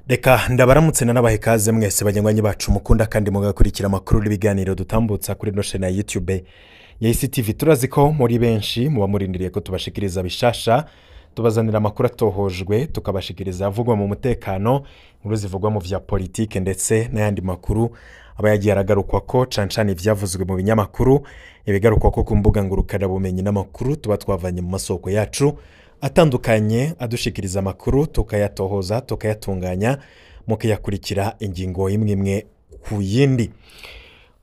Reka ndabaramutse nanabahe ikaze mwese banywanyi bacu mukunda kandi mugakurikira amakuru n'ibiganiro dutambutsa kuri ino shene ya YouTube ya ICTV. Turazi ko muri benshi muba murindiriye ko tubashikiriza bishasha, tubazanira amakuru atohojwe, tukabashikiriza avugwa mu mutekano, inkuru zivugwa mu vya politike ndetse n'ayandi makuru aba yagiye aragarukwa ko cane cane ivyavuzwe mu binyamakuru, ibigarukwa ko ku mbuga ngurukanabumenyi n'amakuru tuba twavanye mu masoko yacu atandukanye adushikiriza amakuru, tukayatohoza, tukayatunganya, mukayakurikira ingingo imwe imwe ku yindi.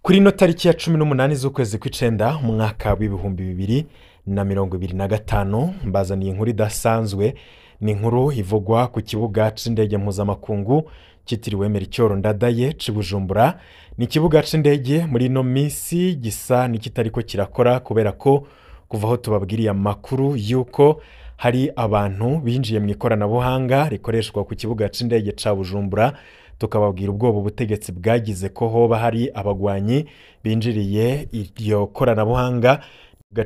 Kuri ino tariki ya 18 z'ukwezi kw'icenda umwaka w'2025, mbazaniye inkuru idasanzwe. Ni inkuru ivugwa ku kibuga c'indege mpuzamakungu cyitiriwe Melchior Ndadaye c'i Bujumbura. Ni ikibuga c'indege muri ino minsi gisa n'ikitariko kirakora, kubera ko kuva aho tubabwiriye amakuru y'uko hari abantu binjiye mu ikoranabuhanga rikoreshwa ku kibuga c'indege ca Bujumbura, tukababwira ubwoba ubutegetsi bwagize ko hoba hari abagwanyi binjiriye iryo koranabuhanga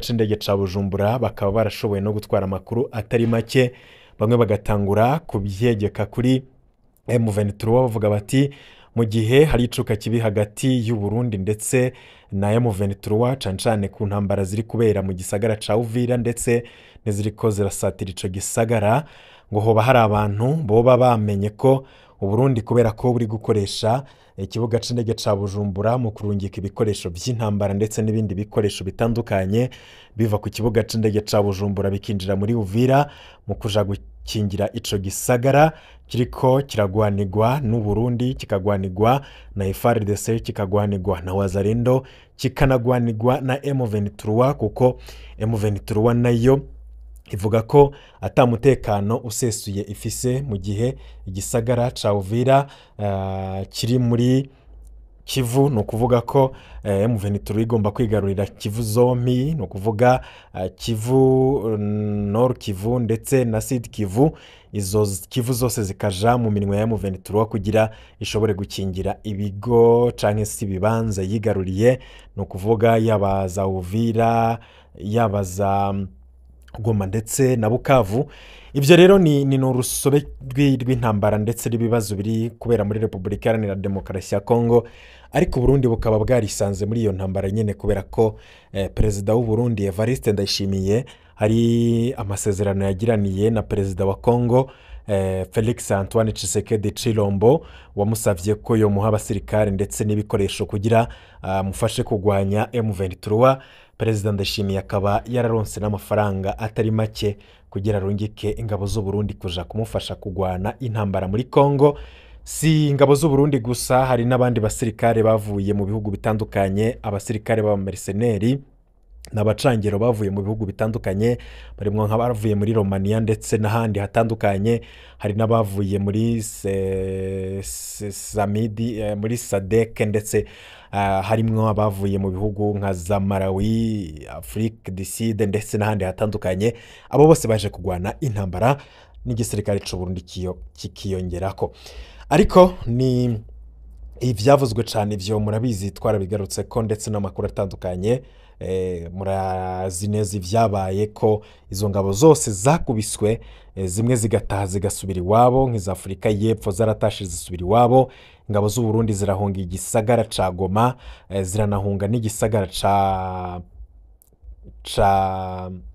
c'indege ca Bujumbura, bakaba barashoboye no gutwara amakuru atari make, bamwe bagatangura kubyegeka kuri M23 bavuga bati mu gihe hari icuka kibi hagati y'u Burundi ndetse na M23, cane cane ku ntambara ziri kubera mu gisagara ca Uvira ndetse n'iziriko zirasatira ico gisagara, ngo hoba hari abantu boba bamenye ko Uburundi kubera ko buri gukoresha ikibuga c'indege ca Bujumbura mu kurungika ibikoresho by'intambara ndetse n'ibindi bikoresho bitandukanye biva ku kibuga c'indege ca Bujumbura bikinjira muri Uvira mu kuja gukingira ico gisagara kiriko kiragwanirwa n'u Burundi, kikagwanirwa na FARDC, kikagwanirwa na Wazalendo, kikanagwanirwa na M23, kuko M23 nayo ivuga ko ata mutekano usesuye ifise mu gihe igisagara ca Uvira kiri muri Kivu. Ni ukuvuga ko M23 igomba kwigarurira Kivu zombi, ni ukuvuga Kivu Nord Kivu ndetse na Sud Kivu, izo Kivu zose zikaja mu minwe ya M23 kugira ishobore gukingira ibigo canke se ibibanza yigaruriye, ni ukuvuga yaba za Uvira, yaba za Goma ndetse na Bukavu. Ibyo rero ni urusobe rw'intambara ndetse n'ibibazo biri kubera muri Repubulika Iharanira Demokarasi ya Kongo, ariko Burundi bukaba bwarisanze muri iyo ntambara nyene, kubera ko perezida w'u Burundi Evariste Ndayishimiye hari amasezerano yagiraniye na perezida wa Kongo Felix Antoine Tshisekedi Tshilombo, wamusavye ko yomuha abasirikare ndetse n'ibikoresho kugira amufashe kugwanya M23. Perezida Ndayishimiye akaba yararonse n'amafaranga atari make kugira arungike ingabo z'u Burundi kuja kumufasha kugwana intambara muri Kongo. Si ingabo z'u Burundi gusa, hari n'abandi basirikare bavuye mu bihugu bitandukanye, abasirikare b'abamerceneri n'abacangero bavuye mu bihugu bitandukanye, barimo nk'abavuye muri Romania ndetse n'ahandi hatandukanye, hari n'abavuye muri Samidi, muri SADC, ndetse harimwo abavuye mu bihugu nka za Malawi, Afrique du Sud ndetse n'ahandi hatandukanye. Abo bose baje kugwana intambara n'igisirikare c'u Burundi kikiyongerako. Ariko ni ivyavuzwe cane, ivyo murabizi, twarabigarutse ko ndetse n'amakuru atandukanye. Murazi neza ivyabaye ko izo ngabo zose zakubiswe, zimwe zigataha zigasubira iwabo, nk'iza Afurika y'Epfo zaratashe zisubira iwabo, ingabo z'u Burundi zirahunga igisagara ca Goma, ziranahunga n'igisagara ca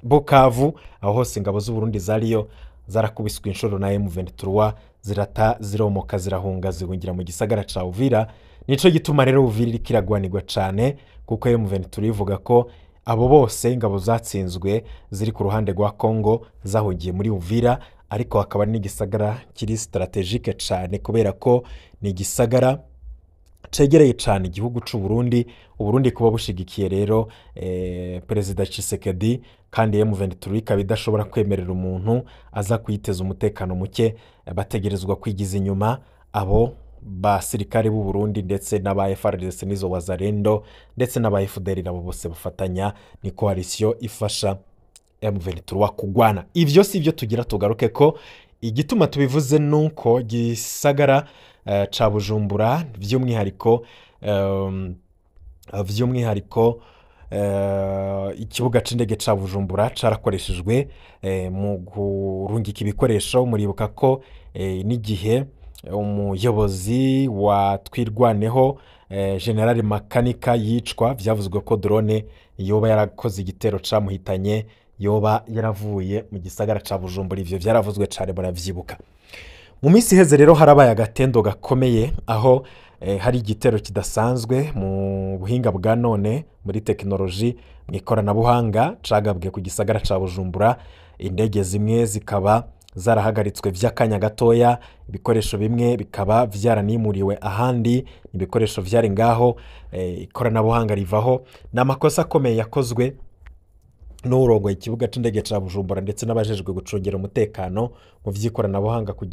Bukavu. Aho hose ingabo z'u Burundi zariyo zarakubiswe inshuro na M23, zirata ziromoka zirahunga zihungira mu gisagara ca Uvira. Nico gituma rero Uvira iriko iragwanirwa cane, kuko M23 ivuga ko abo bose ingabo zatsinzwe ziri ku ruhande rwa Kongo zahungiye muri Uvira, ariko hakaba n'igisagara kiri strategique cane, kubera ko ni igisagara cegereye cane igihugu c'u Burundi. Uburundi kuba bushigikiye rero Perezida Tshisekedi, kandi M23 ikaba idashobora kwemerera umuntu aza kuyiteza umutekano muke, bategerezwa kwigiza inyuma abo basirikare b'u Burundi ndetse n'aba FARDC n'izo Wazalendo ndetse n'aba FDL, nabo bose bafatanya, ni coalition ifasha M23 kugwana. Ivyo si byo tugira tugaruke ko igituma tubivuze nuko gisagara ca Bujumbura by'umwihariko ikibuga c'indege ca Bujumbura carakoreshejwe mu kurungika ibikoresho. Muribuka ko n'igihe umuyobozi wa Twirwaneho General Makanika yicwa, vyavuzwe ko drone yoba yarakoze igitero camuhitanye yoba yaravuye mu gisagara ca Bujumbura. Ivyo vyaravuzwe cane, muravyibuka. Mu minsi iheze rero harabaye agatendo gakomeye aho hari igitero kidasanzwe mu buhinga bwa none, muri tekinoloji, mu ikoranabuhanga, cagabwe ku gisagara ca Bujumbura. Indege zimwe zikaba zarahagaritswe vy'akanya gatoya, ibikoresho bimwe bikaba vyaranimuriwe ahandi, ibikoresho vyari ngaho, ikoranabuhanga rivaho. Ni amakosa akomeye yakozwe n'urongoye ikibuga c'indege ca Bujumbura ndetse n'abajejwe gucungera umutekano mu vy'ikoranabuhanga ku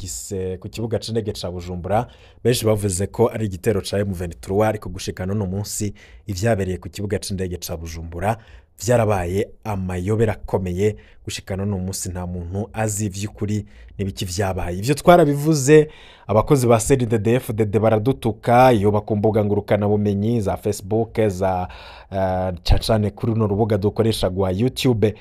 kibuga c'indege ca Bujumbura. Benshi bavuze ko ari igitero ca M23, ariko gushika n'uno munsi ivyabereye ku kibuga c'indege ca Bujumbura vyarabaye amayobera akomeye. Gushika n'uno munsi nta muntu azi ivy'ukuri n'ibiki vyabaye. Ivyo twarabivuze, abakozi ba CNDD-FDD baradutuka iyo ku mbuga ngurukanabumenyi za Facebook, za cane kuri runo rubuga dukoresha rwa YouTube.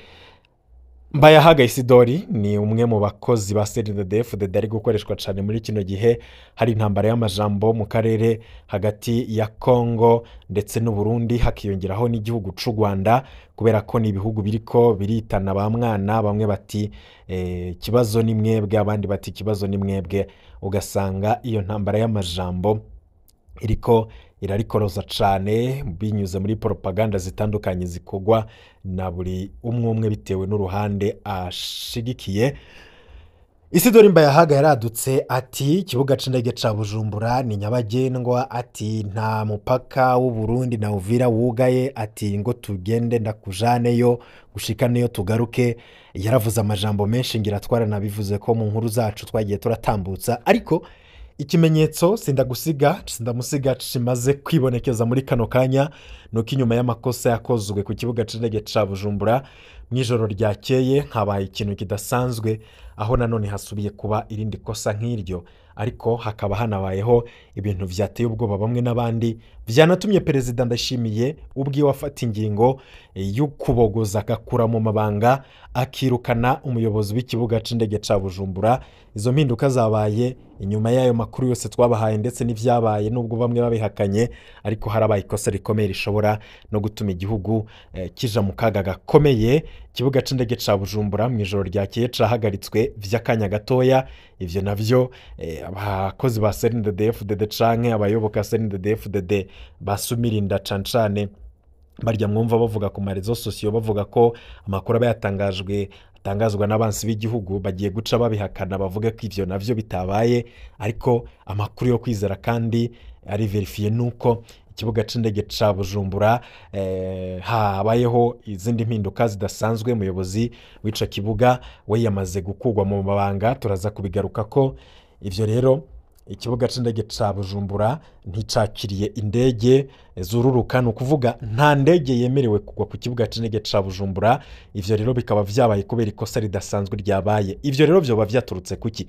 Mbayahaga Isidori ni umwe mu bakozi ba CNDD-FDD ari gukoreshwa cyane muri kino gihe hari intambara y'amajambo mu karere hagati ya Congo ndetse n'u Burundi, hakiyongeraho n'igihugu c'u Rwanda, kubera ko ni ibihugu biriko biritana ba mwana. Bamwe bati ikibazo ni mwebwe, abandi bati ikibazo ni mwebwe. Ugasanga iyo ntambara y'amajambo iriko irarikoroza cane binyuze muri propaganda zitandukanye zikorwa na buri umwe umwe bitewe n'uruhande ashigikiye. Isidori Mbayahaga yaradutse ati ikibuga c'indege ca Bujumbura ni nyabagendwa, ati nta mupaka w'u Burundi na Uvira wugaye, ati ngo tugende ndakujaneyo gushika niyo tugaruke. Yaravuze amajambo menshi, ngira twaranabivuze ko mu nkuru zacu twagiye turatambutsa, ariko ikimenyetso sindagusiga sindamusiga kimaze kwibonekeza muri kano kanya nuko inyuma y'amakosa yakozwe ku kibuga c'indege ca Bujumbura mw'ijoro ryakeye habaye ikintu kidasanzwe, aho nanone hasubiye kuba irindi kosa nk'iryo, ariko hakaba hanabayeho ibintu vyateye ubwoba bamwe n'abandi, vyanatumye Perezida Ndayishimiye ubwiwe afata ingingo yo kubogoza agakura mu mabanga akirukana umuyobozi w'ikibuga c'indege ca Bujumbura. Izo mpinduka zabaye inyuma y'ayo makuru yose twabahaye ndetse n'ivyabaye, nubwo bamwe babihakanye, ariko harabaye ikosa rikomeye rishobora no gutuma igihugu kija mu kaga gakomeye. Ikibuga c'indege ca Bujumbura mw'ijoro ryakeye cahagaritswe vy'akanya gatoya. Ivyo navyo abakozi ba CNDD-FDD canke abayoboka CNDD-FDD basumirinda cane barya mwumva bavuga ku marezo sosiyo, bavuga ko amakuru aba yatangajwe atangazwa n'abansi b'igihugu, bagiye guca babihakana bavuga ko ivyo navyo bitabaye. Ariko amakuru yo kwizera kandi ari verifiye nuko ikibuga c'indege ca Bujumbura habayeho izindi mpinduka zidasanzwe. Umuyobozi w'ico kibuga we yamaze gukurwa mu mabanga, turaza kubigaruka ko. Ivyo rero ikibuga c'indege ca Bujumbura nticakiriye indege zururuka, ni ukuvuga nta ndege yemerewe kugwa ku kibuga c'indege ca Bujumbura. Ivyo rero bikaba vyabaye kubera ikosa ridasanzwe ryabaye. Ivyo rero vyoba vyaturutse kuki?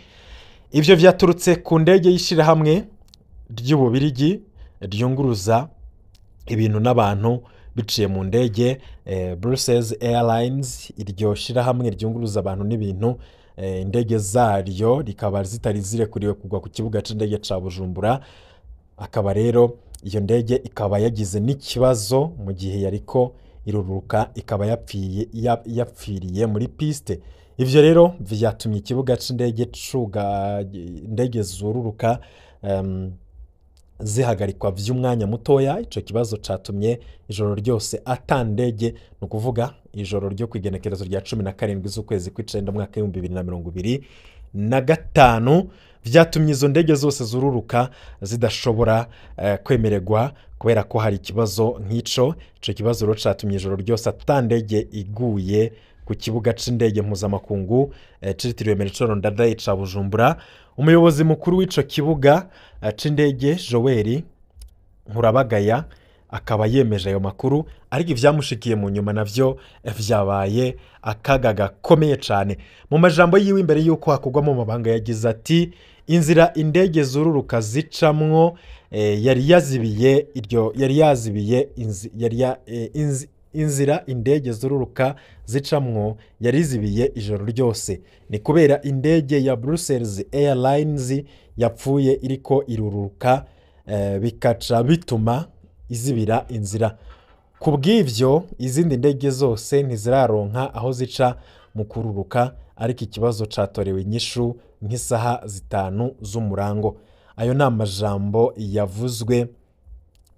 Ivyo vyaturutse ku ndege y'ishirahamwe ry'Ububirigi ryunguruza ibintu n'abantu biciye mu ndege, Brussels Airlines. Iryo shirahamwe ryunguruza abantu n'ibintu, indege zaryo rikaba zitari zirekuriwe kugwa ku kibuga c'indege ca Bujumbura. Akaba rero iyo ndege ikaba yagize n'ikibazo mu gihe yariko iruruka, ikaba yapfiriye muri piste. Ivyo rero vyatumye ikibuga c'indege cuga, indege zururuka zihagarikwa vy'umwanya mutoya. Ico kibazo catumye ijoro ryose ata ndege, ni ukuvuga ijoro ryo kwigenekerezo rya 17 z'ukwezi kw'icenda mwaka 2025, vyatumye izo ndege zose zururuka zidashobora kwemererwa kubera ko hari ikibazo nk'ico. Ico kibazo rero catumye ijoro ryose ata ndege iguye ku kibuga c'indege mpuzamakungu citiriwe Melchior Ndadaye ca Bujumbura. Umuyobozi mukuru w'ico kibuga c'indege Joel Nkurabagaya akaba yemeje ayo makuru, ariko ivyamushikiye mu nyuma navyo vyabaye akaga gakomeye cane. Mu majambo yiwe imbere yuko hakorwa mu mabanga yagize ati inzira indege zururuka zicamwo yari yazibiye iryo yari yazibiye Inzira indege zururuka zicamwo yarizibiye ijoro ryose, ni kubera indege ya Brussels Airlines yapfuye iriko iruruka, bikaca bituma izibira inzira. Ku bw'ivyo izindi ndege zose ntiziraronka aho zica mu kururuka, ariko ikibazo catorewe inyishu nk'isaha 5 z'umurango. Ayo ni amajambo yavuzwe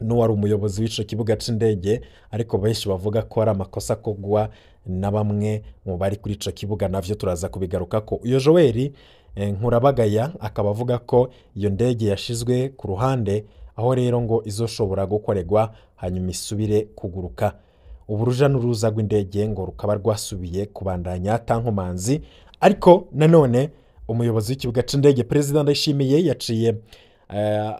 n'uwari umuyobozi w'ico kibuga c'indege, ariko benshi bavuga ko ari amakosa akogwa na bamwe mu bari kuri ico kibuga, navyo turaza kubigarukako. Uyo Joel Nkurabagaya akaba avuga ko iyo ndege yashizwe ku ruhande, aho rero ngo izoshobora gukorerwa hanyuma isubire kuguruka. Ubu ruja n'uruza rw'indege ngo rukaba rwasubiye kubandanya atankomanzi. Ariko nanone umuyobozi w'ikibuga c'indege Perezida Ndayishimiye yaciye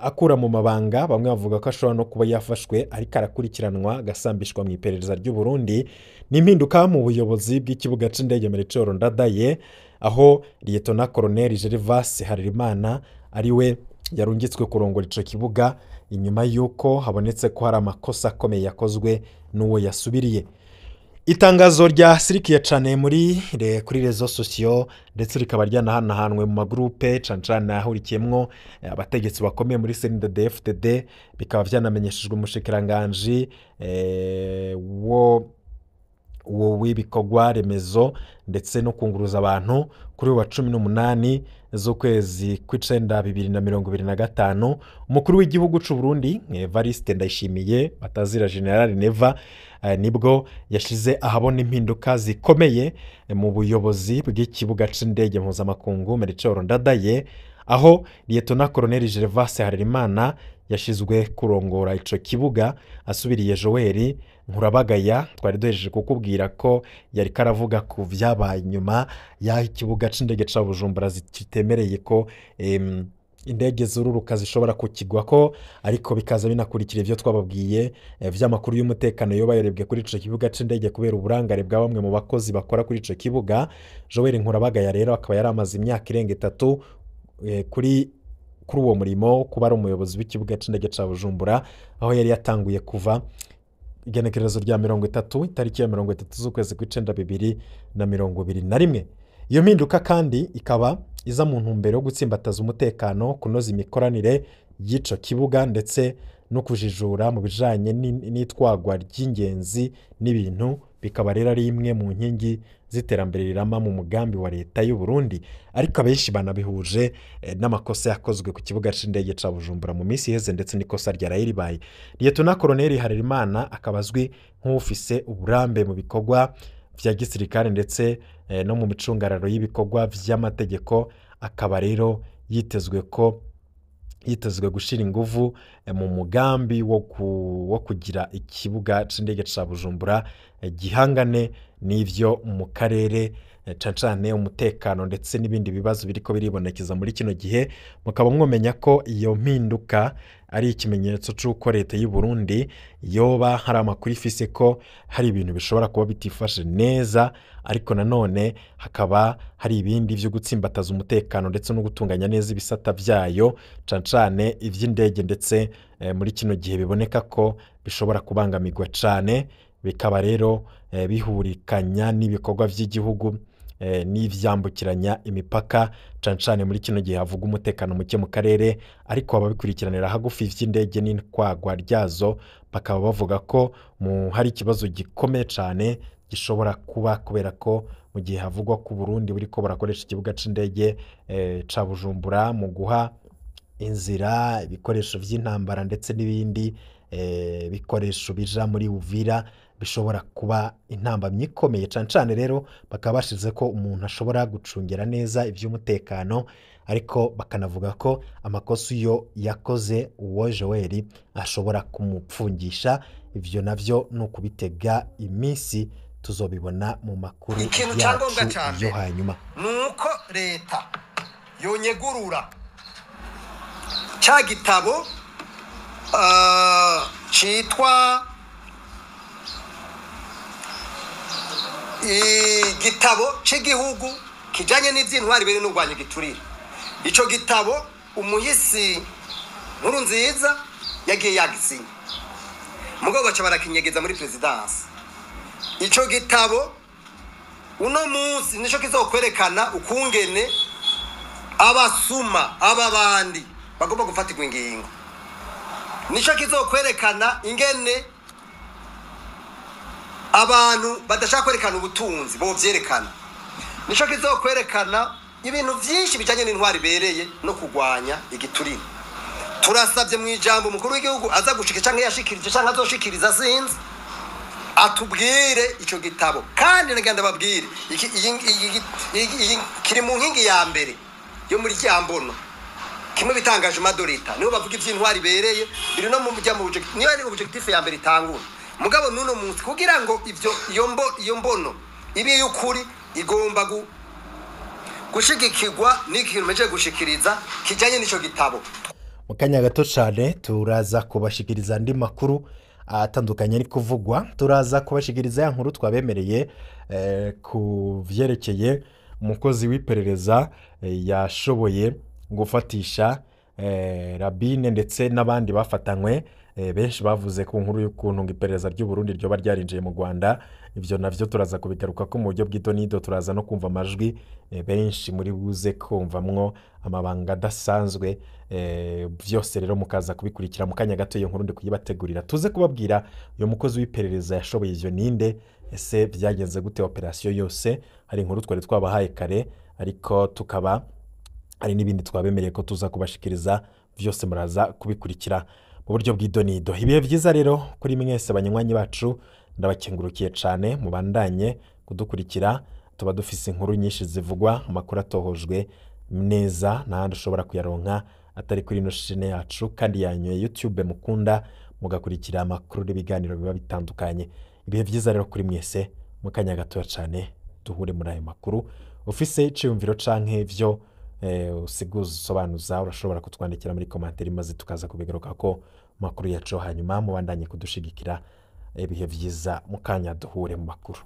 akura mu mabanga, bamwe bavuga ko ashobora no kuba yafashwe ariko arakurikiranwa agasambishwa mu iperereza ry'u Burundi. N'impinduka mu buyobozi bw'ikibuga c'indege Melchior Ndadaye, aho Lieutenant Colonel Gervas Harerimana ariwe yarungitswe kurongora ico kibuga, inyuma y'uko habonetse ko hari amakosa akomeye yakozwe n'uwo yasubiriye. Itangazo ryasirikiye cane muri kuri réseaux sociaux, ndetse rikaba ryanahanahanwe mu magroupe cane cane ahurikiyemwo abategetsi bakomeye muri CNDD-FDD, bikaba vyanamenyeshejwe umushikiranganji wo w'ibikorwa remezo ndetse no kunguruza abantu kuri wa 18 z'ukwezi kw'icenda 2025. Umukuru w'igihugu c'u Burundi Evariste Ndayishimiye batazira General Neva, nibwo yashize ahabona impinduka zikomeye mu buyobozi bw'ikibuga c'indege mpuzamakungu Melchior Ndadaye, aho Lieutenant Colonel Gervas Harerimana yashizwe kurongora ico kibuga asubiriye Joel Nkurabagaya. Twari duhejeje kukubwira ko yari karavuga ku vyabaye nyuma y'aho ikibuga c'indege ca Bujumbura kitemereye ko indege zururuka zishobora kukigwako, ariko bikaza binakurikira ivyo twababwiye vy'amakuru y'umutekano yoba yarebwe kuri ico kibuga c'indege kubera uburangare bwa bamwe mu bakozi bakora kuri ico kibuga. Joel Nkurabagaya rero akaba yari amaze imyaka irenga 3 kuri uwo murimo kuba ari umuyobozi w'ikibuga c'indege ca Bujumbura, aho yari yatanguye kuva igenekerezo rya 30 itariki ya 30 z'ukwezi kw'icenda 2021. Iyo mpinduka kandi ikaba iza mu ntumbero yo gutsimbataza umutekano, kunoza imikoranire y'ico kibuga ndetse no kujijura mu bijanye n'itwagwa ry'ingenzi n'ibintu, bikaba rero ari imwe mu nkingi z'iterambere rirama mu mugambi wa leta y'u Burundi. Ariko abenshi banabihuje n'amakosa yakozwe ku kibuga c'indege ca Bujumbura mu minsi iheze ndetse n'ikosa ryaraye ribaye. Lieutenant Colonel Harerimana akaba azwi nk'ufise uburambe mu bikorwa vya gisirikare ndetse no mu micungararo y'ibikorwa vy'amategeko, akaba rero yitezwe gushira inguvu mu mugambi wo kugira ikibuga c'indege ca Bujumbura gihangane n'ivyo mu karere, cane cane umutekano ndetse n'ibindi bibazo biriko biribonekeza muri kino gihe. Mukaba mwomenya ko iyo mpinduka ari ikimenyetso c'uko leta y'u Burundi yoba hari amakuru ifise ko hari ibintu bishobora kuba bitifashe neza, ariko nanone hakaba hari ibindi vyo gutsimbataza umutekano ndetse no gutunganya neza ibisata vyayo, cane cane ivy'indege, ndetse muri kino gihe biboneka ko bishobora kubangamirwa cane, bikaba rero bihurikanya n'ibikorwa vy'igihugu n'ivyambukiranya imipaka, cane cane muri kino gihe havuga umutekano muke mu karere. Ariko ababikurikiranira hagufi vy'indege n'intwagwa ryazo bakaba bavuga ko hari ikibazo gikomeye cane gishobora kuba, kubera ko mu gihe havugwa ko Burundi buriko burakoresha ikibuga c'indege ca Bujumbura mu guha inzira ibikoresho vy'intambara ndetse n'ibindi bikoresho bija muri Uvira, bishobora kuba intambamyi ikomeye. Cane cane rero bakaba bashize ko umuntu ashobora gucungira neza ivy'umutekano, ariko bakanavuga ko amakosa iyo yakoze uwo Joel ashobora kumupfungisha. Ivyo navyo ni ukubitega iminsi, tuzobibona mu makuru yacu yo hanyuma. Nuko leta yonyegurura ca gitabo citwa igitabo c'igihugu kijanye n'ivy'intwari biri n'urwanya igiturire. Ico gitabo umuhisi Nkurunziza yagiye yagisinya, mugabo baca barakinyegeza muri presidence. Ico gitabo uno munsi nico kizokwerekana ukungene abasuma aba bandi bagomba gufatirwa ingingo, nico kizokwerekana ingene abantu badashaka kwerekana ubutunzi bovyerekana, nico kizokwerekana ibintu vyinshi bijanye n'intwari ibereye no kurwanya igiturire. Turasabye mu ijambo umukuru w'igihugu aza gushika canke yashikirije canke azoshikiriza, sinzi, atubwire ico gitabo. Kandi nagira ndababwire iki iyi kiri mu nkingi ya mbere yo muri rya mbono kimwe bitangaje madorita, niho bavuga ivy'intwari ibereye, biri no mu mujya mu objectif, niyo ari objectif ya mbere itangura. Mugabo nuno munsi kugira ngo ivyo iyo mbono ibe y'ukuri igomba gushigikirwa n'ikintu meje gushikiriza kijanye n'ico gitabo. Mu kanya gato cyane turaza kubashikiriza andi makuru atandukanye ari kuvugwa, turaza kubashikiriza ya nkuru twabemereye ku vyerekeye umukozi w'iperereza yashoboye gufatisha Rabine ndetse n'abandi bafatanywe. Benshi bavuze ku nkuru y'ukuntu ngo iperereza ry'u Burundi ryoba ryarinjiye mu Rwanda. Ivyo navyo turaza kubigaruka ko mu buryo bw'idonido, turaza no kumva amajwi benshi muri buze kumvamwo amabanga adasanzwe. Byose rero mukaza kubikurikira mu kanya gato. Iyo nkuru ndi kuyibategurira, tuze kubabwira uyu mukozi w'iperereza yashoboye ivyo ninde, ese byagenze gute operasiyo yose. Hari inkuru twari twabahaye kare, ariko tukaba hari n'ibindi twabemereye ko tuza kubashikiriza, byose muraza kubikurikira mu buryo bw'idonido. Ibihe byiza rero kuri mwese banywanyi bacu, ndabakengurukiye cyane, mubandanye kudukurikira. Tuba dufise inkuru nyinshi zivugwa, amakuru atohojwe neza, n'ahandi ushobora kuyaronka atari kuri ino shene yacu kandi yanyu YouTube mukunda, mugakurikira amakuru n'ibiganiro biba bitandukanye. Ibihe byiza rero kuri mwese, mu kanya gatoya cyane duhure muri ayo makuru. Ufise iciyumviro canke ivyo usiguza usobanuza, urashobora kutwandikira muri commentaire maze tukaza kubigaruka ko makuru yacu. Hanyuma mubandanye kudushigikira. Ibihe byiza, mu kanya duhure mu makuru.